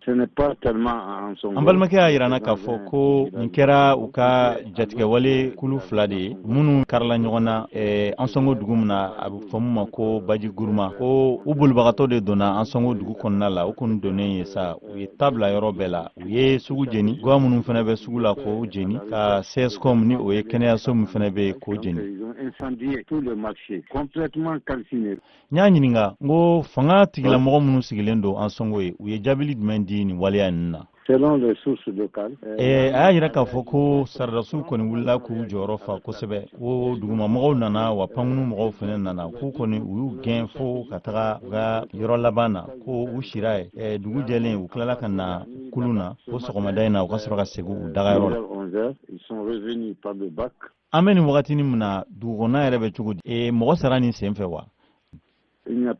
An balimakɛ y'a yira n na k'a fɔ ko nin kɛra u ka jatigɛwale kulu fila de ye minnu karila ɲɔgɔn na Ansɔngo dugu min na, a bɛ fɔ min ma ko Baji Guruma, ko u bolibagatɔ de donna Ansɔngo dugu kɔnɔna la. U kɔni donnen ye sa, u ye ta bila yɔrɔ bɛɛ la, u ye sugu jeni, gwa minnu fana bɛ sugu la k'o jeni, ka CSCOM, ni o ye kɛnɛyaso min fana bɛ yen, k'o jeni. N y'a ɲininka n ko fanga tigilamɔgɔ minnu sigilen don Ansɔngo ye, u ye jaabili jumɛn di nin waleya ninnu na? A y'a yira k'a fɔ ko saradasiw kɔni wulila k'u jɔyɔrɔ fa kosɛbɛ, ko dugumamɔgɔw nana wa pankunu mɔgɔw fana nana, k'u kɔni u y'u gɛn fo ka taga u ka yɔrɔ laban na, ko u sira ye. Dugu jɛlen, u tilala ka na kulun na, ko sɔgɔmada in na u ka sɔrɔ ka segin u dagayɔrɔ la. An bɛ nin wagatinin min na, dugukɔnɔna yɛrɛ bɛ cogo di? Mɔgɔ sara nin sen fɛ wa? A y'a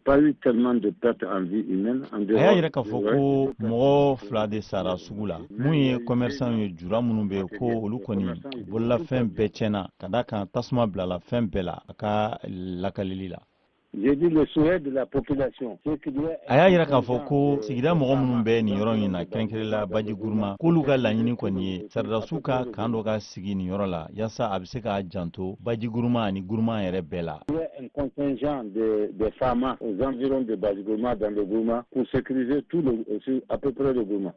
yira k'a fɔ ko mɔgɔ fila de sara sugu la. Mun ye commerçant ye, jura minnu bɛ yen, ko olu kɔni bololafɛn bɛɛ tiɲɛna, ka da kan tasuma bilala fɛn bɛɛ la, a ka lakalili la. A y'a yira k'a fɔ ko sigida mɔgɔ minnu bɛ nin yɔrɔ in na, kɛrɛnkɛrɛnla Baji Guruma, k'olu ka laɲini kɔni ye saradasiw ka kan dɔ ka sigi nin yɔrɔ la, yaasa a bɛ se k'a janto Baji Guruma ani Guruma yɛrɛ bɛɛ la. Un contingent de FAMa aux environs de Badji Gourma, dans le Gourma, pour sécuriser tout le, à peu près le Gourma.